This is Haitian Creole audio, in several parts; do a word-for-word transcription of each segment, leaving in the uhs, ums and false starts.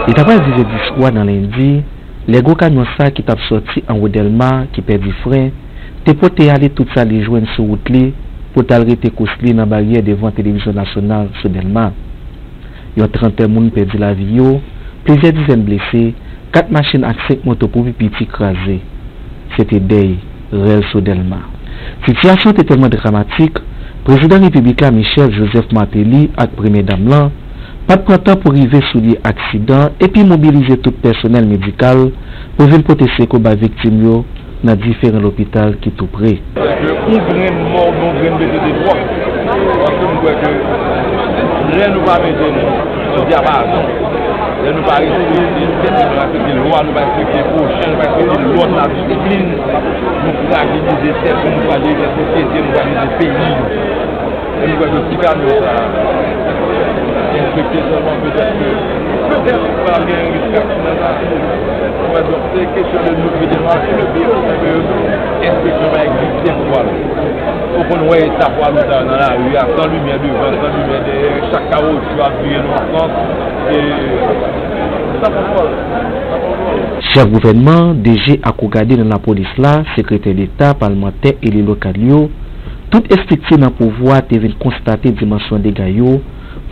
Li ta pral diz è di swa nan lendi, lè gwo kamyon sa ki t ap sòti anwo Dèlma, ki pèdi fren, te pote ale tout sa li jwenn sou wout li pou l t al rete kous li nan baryè devan televizyon nasyonal sou Dèlma. Yon trantèn moun pèdi lavi yo, plizyè dizèn blese, kat machin ak senk moto pou pi piti kraze. Se te dèy rèl sou Dèlma. Sitiyasyon te tèlman dramatik, Prezidan Repiblik la, Michel Joseph Martelly, ak Premyè Dam lan pa t pran tan pou rive sou lye aksidan epi mobilize tout pèsonèl medikal pou vin pote sekou bay viktim yo nan diferan lopital ki tou pre. Yon grenn mò, yon grenn mete de twa. Paske m kwè ke lè nou pa mete nou sou dyapazon, lè nou pa respekte tèt nou, nou pa respekte lwa, nou pa respekte pwochen, nou pa respekte lòd, ladisiplin, nou frajilize tèt nou, nou frajilize sosyete, nou frajilize peyi nou. E m kwè ke ti kamyon sa a, enfekte sèlman petèt ke, petèt, pral gen risk aksidan sa. Mwen, donk, se kesyon de nou mete nou a sou le pye, paske enfeksyon pa egziste pou pwa lou. Ou konn wè eta pwa lou sa yo nan lari a, san limyè devan, san limyè dèyè, chak kawotchou ap vire nan yon sans, e sa pran pwa lou. Sa pran pwa lou. Chèf gouvènman, D G ak ou gade nan lapolis la, sekretè deta, palmantè, eli lokal yo, tout estrikti nan pouvwa te vin konstate dimansyon dega yo,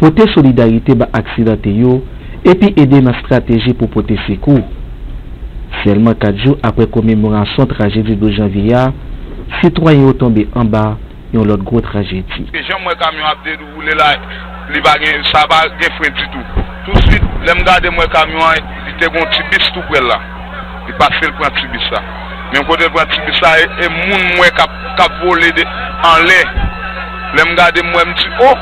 pote solidarite ba aksidante yo, epi ede nan estrateji pou pote sekou. Sèlman kat jou apre komemorasyon trajedi douz janvye a, sitwayen yo tonbe anba yon lòt gwo trajedi. E jan m wè kamyon ap dewoule la, li pa gen, sa pa gen fren ditou. Touswit, lè m gade, m wè kamyon an, li te gon ti bis tou prè l la. Li pase, l pran ti bis la. Menm kote l pran ti bis la, e, e moun m wè k ap, k ap vole de, anlè. Lè m gade, m wè, m di, o!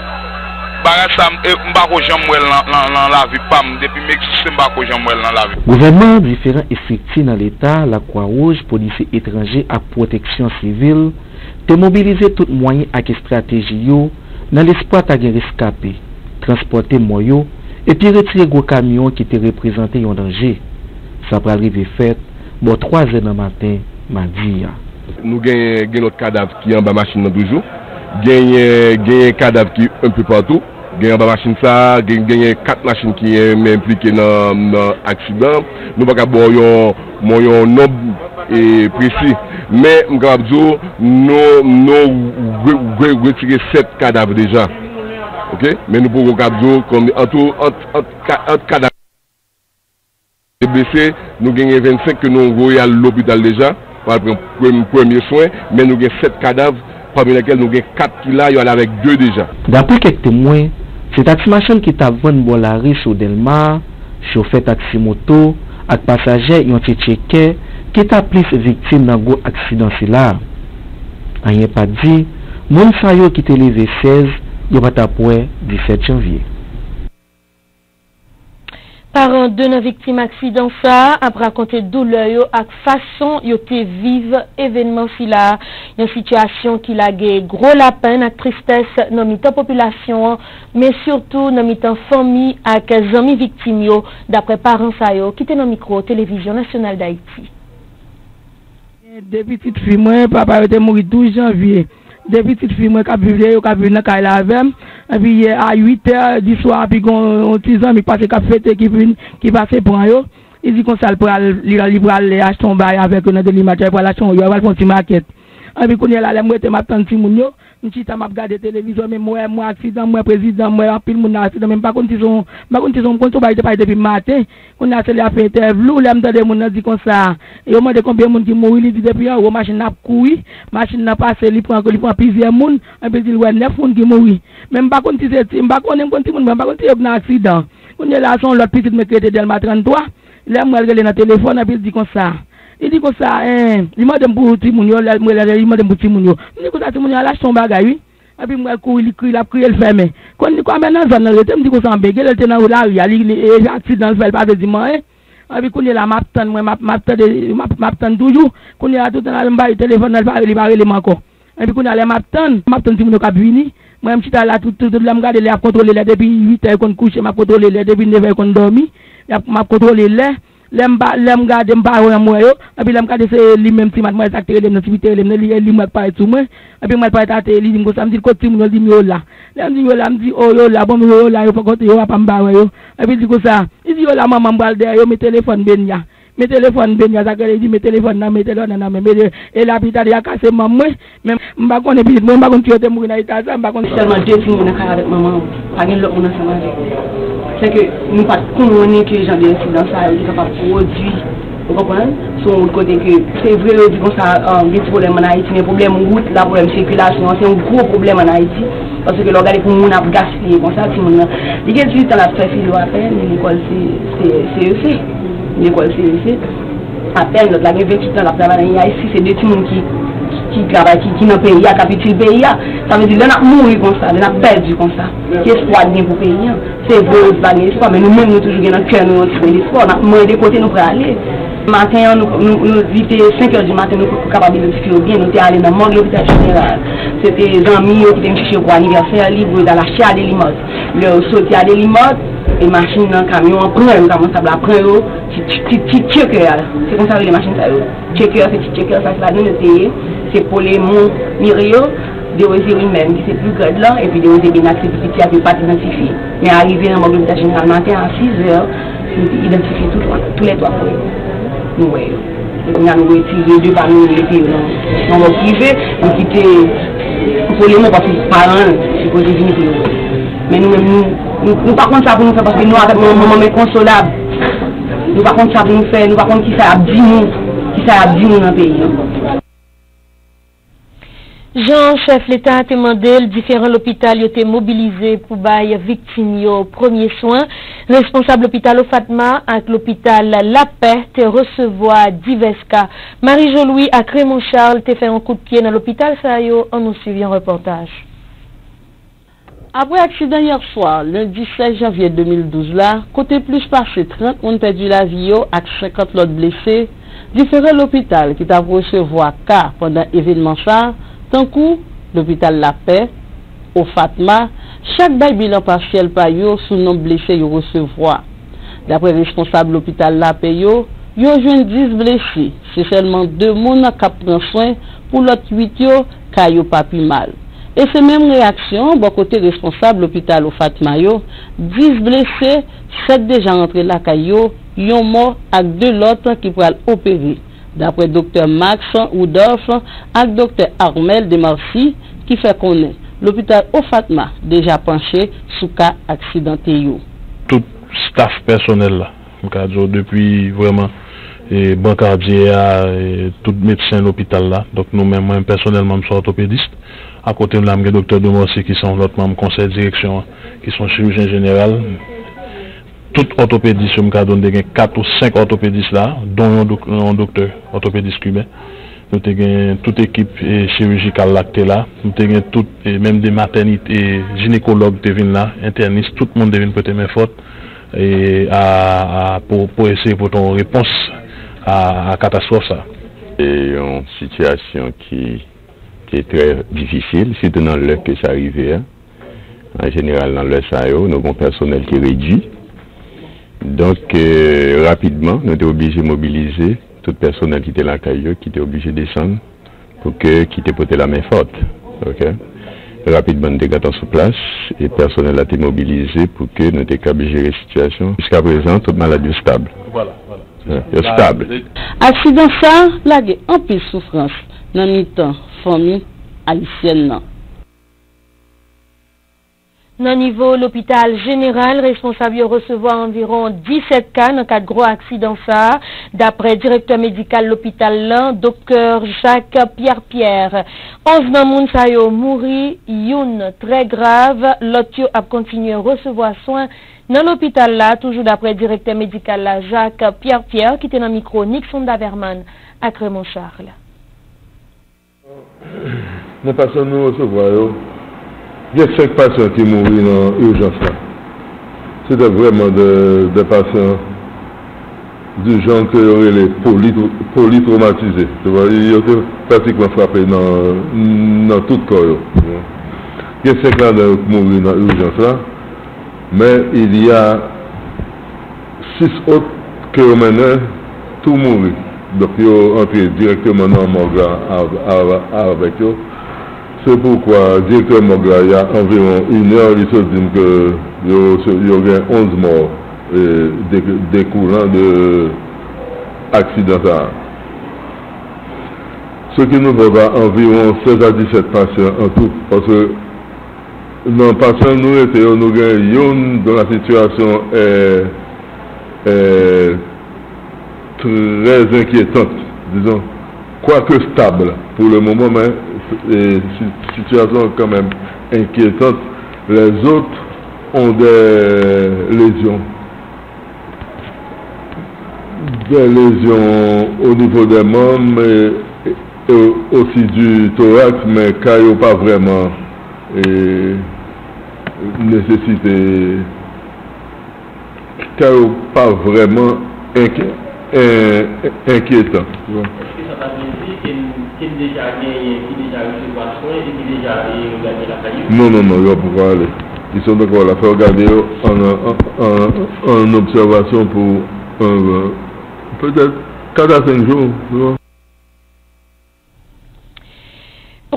Bagay sa, m, e, m pa ko janm wè l nan, nan, nan lavi pa m. Depi m egziste, m pa ko janm wè l nan lavi. Gouvènman an, diferan estrikti nan Leta, Lakwa Wouj, polisye etranje ak pwoteksyon sivil, te mobilize tout mwayen ak estrateji yo nan lespwa ta gen reskape, transpòte mò yo, epi retire gwo kamyon ki te reprezante yon danje. Sa pral rive fèt bò twa zè nan maten madi a. Nou genyen, gen lòt kadav ki anba machin nan toujou. Genyen, genyen kadav ki enpe patou. Gen anba machin sa a, gen, genyen kat machin ki, eh, enplike nan, nan aksidan. Nou pa ka ba w yon, yon, yon nonb, eh, presi. Men, m kapab di w, nou, nou re-, re-, retire sèt kadav deja. Oke? Men nou poko kab di w konbyen, ant, ant, ant, ka-, ant kadav blese, nou genyen vennsenk ke nou voye al lopital deja, pou al pran prem-, premye swen, men nou gen sèt kadav, pami lèkèl nou gen kat ki la, yo ale avèk de deja. Daprè kèk temwen, se taksi machann ki t ap vann bò lari sou Dèlma a, chofè taksi moto ak pasajè yon tchetchekè ki ta plis viktim nan gwo aksidan sila a. Anyen pa t di, moun sa yo ki te leve sèz, yo pa t ap wè disèt janvye. Paran de nan viktim aksidan sa a ap rakonte doulè yo ak fason yo te viv evènman sila a, yon sitiyasyon ki lage gwo lapenn ak tristès nan mitan popilasyon an, men sitou nan mitan fanmi ak zanmi viktim yo, daprè paran sa yo ki te nan mikwo Televizyon Nasyonal Dayiti. Gen de pitit fi mwen, papa yo te mouri douz janvye. De pitit fi mwen k ap viv, yo k ap viv nan kay la avè m. Epi yè a uit è di swa, epi gen yon ti zanmi k pase k ap fete ki vin, ki pase pran yo. Li di konsa l pral, li, li pral achte yon bagay avèk yo nan Delimat, li pral achte yon, yo pral fè yon ti makèt. Epi kounye a la, lè m rete, m ap tann timoun yo. M chita, m ap gade televizyon, men m wè, m wè aksidan, m wè prezidan, m wè anpil moun nan aksidan, men m pa konn si se yon, m pa konn si se yon, m konn se yon bagay ki te pase depi maten. Kounye a, se lè y ap fè entèvyou, lè m tande moun nan di konsa, yo mande konbyen moun ki mouri, li di depi anwo machin nan ap kouri, machin nan pase, li pran, li pran plizyè moun, epi di l wè nèf moun ki mouri. Men m pa konn si se ti, m pa konnen, m konn timoun mwen, m pa konn si yo k nan aksidan. Kounye a la, se yon lòt pitit mwen ki rete Dèlma tranntwa, lè m wè l rele nan telefòn, epi l di konsa, li di konsa, en, li mande m pou timoun yo, lè m rele, li mande m pou timoun yo. M di konsa, timoun yo al achte yon bagay, wi. Epi m wè l kouri, li kriye, l ap kriye, l fèmen. Konn li kòmè nan zòn nan rete, m di konsa, anben, genlè l te nan lari a, li, li, e, aksidan l fè, l pa vle di m anyen. Epi kounye a la, m ap tann, mwen, m ap, m ap tande, m ap, m ap tann toujou. Kounye a la, toutan la, m ba li telefòn nan, li pa, li pa rele m ankò. Epi kounye a, lè m ap tann, m ap tann timoun yo k ap vini. Mwen, m chita la, tout, tout, tout lè m gade lè, y ap kontwole lè, depi uit è, yo konn kouche, m ap kontwole lè, depi nèf è, yo konn dòmi. Y ap, m ap kontwole lè. Lè m pa, lè m gade, m pa wè, m wè yo. Epi lè m gade, se li menm ti madmwazèl sa ki te rele m nan, ti fi te rele m nan, li, li m wè k parèt sou mwen. Epi m al parèt atè, li di m konsa, m di l, "Kot timoun yo?" Li di m, "Yo la." Lè m di l, "Yo la," m di, "O, yo la, bon, yo, yo la, yo poko, yo apa m pa wè yo." Epi l di konsa, li di, "Yo la, manman, m pral dèyè yo, men telefòn Benya." Men telefòn Benya, sa k rele, li di, "Men telefòn nan, men telefòn nan, men, men, e la, pita, li a kase manm mwen." Men m pa konnen pitit mwen, m pa konn si yo te mouri nan eta sa, m pa konn. Sèlman de timoun nan kay avèk manman an, pa gen lòt moun ansanm avèk. Sèke nou pa t konnen ke jan de ensidan sa yo te kapab pwodui. Ou konprann? Se yon wout kote ke, se vre, yo di konsa, ah, gen ti pwoblèm ann Ayiti, men pwoblèm wout la, pwoblèm sikilasyon an, se yon gwo pwoblèm ann Ayiti. Paske lè w gade pou moun ap gaspiye konsa, timoun nan, li gen dizuit an, l ap fè filo apèn, li lekòl se, se, se, se, lekòl se, se. Apèn, lòt la gen venntuit an, l ap travay nan I I C, se de timoun ki, ki, ki travay, ki, ki nan peyi a, k ap itil peyi a. Sa vle di, lè n ap mouri konsa, lè n ap pèdi konsa, ki espwa n gen pou peyi a? Se vre, yo di pa gen espwa, men nou menm, nou toujou gen nan kè nou yon ti pen espwa. N ap mande kote nou prale. Maten an, nou, nou, nou, li te senk è di maten, nou poko kapab idantifye yo byen, nou te ale nan mòg lopital jeneral. Se te zanmi yo ki te vin chèche yo pou anivèsè li, pou yo t al achte a Delimòt. Lè yo soti a Delimòt, e machin nan, kamyon an pran yo, kamyon sab la pran yo, ti, ti, ti, ti tchekè a. Se konsa yo rele machin sa yo. Tchekè, se ti tchekè sa, se ladan yo te ye. Se Polemon Mirio, Dewoze Wilmène ki se pli grèd lan, epi Dewoze Benak se pi piti a ke yo pa t idantifye. Men arive nan mòg lopital jeneral maten a sis è, nou te idantifye tout, toulètwa kò yo. Nou wè yo. E kounye a nou retire de pami yo, mete yo nan, nan mòg prive, nou kite Polemon paske paran l sipoze vini pou yo wè. Men nou menm, nou, nou, nou pa konn sa pou nou fè paske nou avèk manman, manman m enkonsolab. Nou pa konn sa pou nou fè, nou pa konn kisa y ap di nou, kisa y ap di nou nan peyi an. Jan chèf Leta te mande l, diferan lopital yo te mobilize pou bay viktim yo premye swen. Responsab lopital Ofatma ak lopital Lapè te resevwa divès ka. Marie Jolouis ak Raymond Charles te fè yon kout pye nan lopital sa yo, ann nou swiv yon repòtaj. Apre aksidan yè swa, lendi sèz janvye de mil douz la, kote plis pase trant moun pèdi lavi yo ak senkant lòt blese, diferan lopital ki t ap resevwa ka pandan evènman sa a, tankou Lopital Lapè, Ofatma, chak bay bilan pasyèl pa yo sou nonb blese yo resevwa. Daprè responsab lopital Lapè yo, yo jwenn dis blese, se sèlman de moun k ap pran swen pou lòt uit yo, ka yo pa pi mal. E se menm reyaksyon an bò kote responsab lopital Ofatma yo, dis blese, sèt deja rantre lakay yo, yon mò ak de lòt ki pral opere, daprè doktè Max Rudolph ak doktè Armel Demarcy, ki fè konnen lopital Ofatma deja panche sou ka aksidante yo. Tout staf pèsonèl la, m ka di w depi vrèman, e, brankadye a, e, tout medsen lopital la. Donk nou menm, mwen pèsonèlman, m se yon òtopedis. Akote m la, m gen doktè Demarcy ki se yon lòt manm konsèy direksyon an, ki se yon chirijyen jeneral. Tout òtopedis yo, m ka di w, m te gen kat ou senk òtopedis la, don yon dok-, yon doktè òtopedis kiben. Nou te gen tout ekip, e, chirijikal la ki te la. Nou te gen tout, e, menm de matènite, e, jinekològ te vin la, entènis, tout moun te vin pote men fòt, e, a, a, pou, pou eseye pote yon repons a, a katastwòf sa. Se yon sitiyasyon ki, ki te trè difisil, sitou nan lè ke sa rive a. An jeneral, nan lè sa yo, nou gen yon pèsonèl ki redui. Donk, e, rapidman, nou te oblije mobilize tout pèsonèl ki te lakay yo, ki te oblije desann pou ke, ki te pote la men fòt. Oke? Rapidman, nou te gentan sou plas, e pèsonèl la te mobilize pou ke nou te kab jere sitiyasyon. Jiskaprezan, tout malad yo stab. Vwala, vwala. Yo stab. Aksidan sa a lage anpil soufrans nan mitan fanmi ayisyèn nan. Nan nivo lopital jeneral, responsab yo resevwa anviwon disèt ka nan kad gwo aksidan sa a, daprè direktè medikal lopital lan, doktè Jacques Pierre Pierre. Onz nan moun sa yo mouri, youn trè grav, lòt yo ap kontinye resevwa swen nan lopital la, toujou daprè direktè medikal la, Jacques Pierre Pierre, ki te nan mikwo Nixon Daverman ak Raymond Charles. Nan pasyan nou resevwa yo, gen senk pasyan ki mouri nan ijans la. Se te vrèman de, de pasyan du genre ke yo rele poli, politromatize. Yo te pratikman frape nan, nan tout kò yo. Gen senk ladan yo ki mouri nan ijans la, men il y a six autres Ke yo mennen, tou mouri. Donk, yo antre dirèkteman nan mòg la av- av- avèk yo. Se poukwa direktè mòg la, il y a environ une heure, li sot di m ke yo, yo gen onz mò, e, de- dekoulan de aksidan sa a. Ce qui nous fait environ seize à dix-sept patients en tout, paske nan pasyan nou rete yo, nou gen youn dans la situation est, est très inquiétante, disons, quoique stable pour le moment, mais, e, si- situation quand même inquiétante. Les autres ont des lésions, des lésions au niveau des membres et, et aussi du thorax, men ka yo pa vrèman, e, nesesite, ka yo pa vrèman enk- en- enkyetan. Èske sa ta vle di ke n, ke n deja genyen, ki deja resevwa swen e ki deja, e, regade lakay yo? Non, non, non, yo poko ale. Ils sont encore là. Fò yo gade yo an, an, an, an obsèvasyon pou, euh, peut-être quatre à cinq jours, tu vois.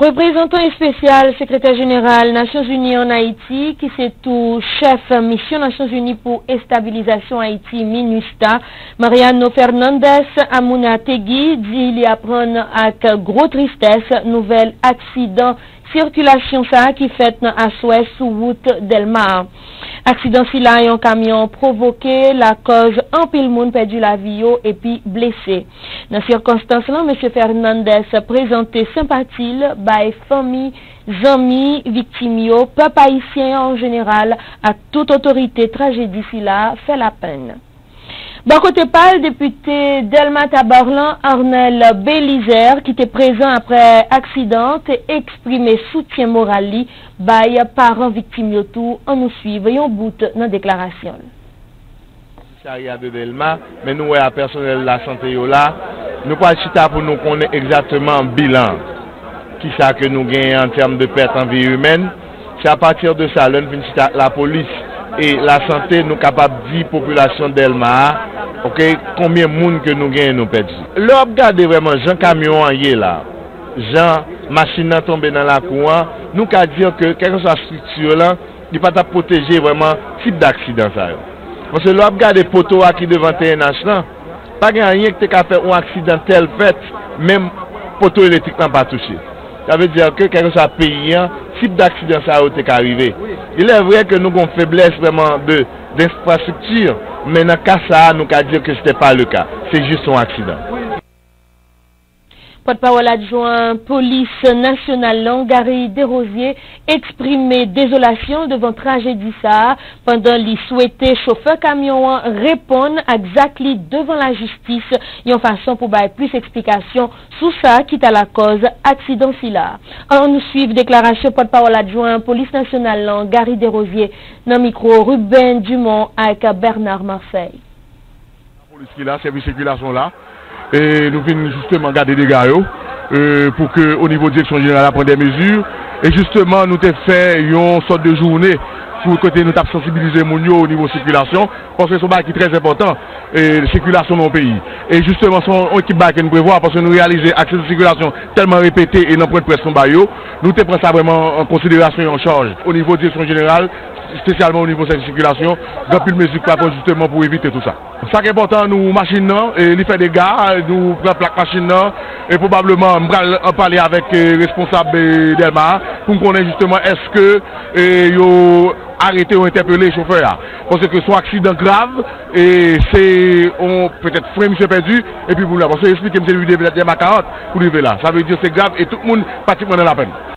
Reprezantan espesyal Sekretè Jeneral Nasyonzini ann Ayiti, ki se tou chèf Misyon Nasyonzini pou Estabilizasyon Ayiti, minustah, Mariano Fernandez Amunategui, di li aprann ak gwo tristès nouvèl aksidan sikilasyon sa a ki fèt nan aswè sou wout Dèlma a. Aksidan sila yon kamyon pwovoke lakòz anpil moun pèdi lavi yo epi blese. Nan sikonstans lan, mesye Fernandez prezante senpati l bay fanmi, zanmi viktim yo, pèp ayisyen an an jeneral, ak tout otorite trajedi sila fè lapenn. Bò kote pa l, depite Dèlma Tabarlan, Arnel Bélizaire, ki te prezan aprè aksidan an, te eksprime soutyen moral li bay paran viktim yo tou. Ann nou swiv yon bout nan deklarasyon l. Komisarya de Dèlma, men nou wè a pèsonèl lasante yo la, nou pral chita pou nou konnen egzakteman bilan, kisa ke nou genyen an tèm de pèt an vi imèn. Se apati de sa, lè n fin chita ak lapolis e lasante, nou kapab di popilasyon Dèlma a, oke, konbyen moun ke nou genyen nou pèdi. Lè w ap gade vrèman jan kamyon an ye la, jan machin nan tonbe nan lakou an, nou ka di ke kèlkeswa estrikti lan, li pa t ap pwoteje vrèman tip daksidan sa yo. Paske lè w ap gade poto a ki devan T N H lan, pa gen anyen ki te ka fè yon aksidan tèl fèt, menm poto elektrik lan pa touche. Sa vle di ke kèlkeswa peyi an, tip daksidan sa yo te ka rive. Il est vrai ke nou gen yon feblès vrèman de, denfrastrikti, men nan ka sa a, nou ka di ke se te pa le ka. Se jis yon aksidan. Pòtpawòl adjwen polis nasyonal lan, Gary Desrosiers, eksprime dezolasyon devan trajedi sa a, pandan li swete chofè kamyon an reponn ak zak li devan lajistis, yon fason pou bay plis eksplikasyon sou sa ki ta lakòz aksidan sila. Ann nou swiv deklarasyon pòtpawòl adjwen polis nasyonal lan, Gary Desrosiers, nan mikwo Ruben Dumont ak Bernard Marseille. Lapolis ki la, sèvis sikilasyon la, e nou vin jisteman gade dega yo, e pou ke o nivo direksyon jeneral la pran de mezi, e jisteman nou te fè yon sòt de jounen pou kote nou t ap sansibilize moun yo o nivo sikilasyon, paske se yon bagay ki trè enpòtan, e sikilasyon nan yon peyi. E jisteman, se yon, yon ekip bagay ke nou prevwa, paske nou reyalize aksidan sikilasyon tèlman repete e nan pwennprès nou ba yo, nou te pran sa vrèman an konsiderasyon e an chaj. O nivo direksyon jeneral, espesyalman o nivo sèvis sikilasyon, gen anpil mezi k pral pran jisteman pou evite tou sa. Sa k enpòtan, nou machin nan, e li fè dega, nou pran plak machin nan, e pwobableman m pral pale avèk, e, responsab, e, Dèlma a pou m konnen jisteman èske, e, yo arete, yo entèpele chofè a. Paske se yon aksidan grav, e se yon, petèt fren misye pèdi, epi pou la, paske yo eksplike m se li rive petèt Dèlma karant pou li rive la. Sa vle di se grav e tout moun pratikman nan lapenn.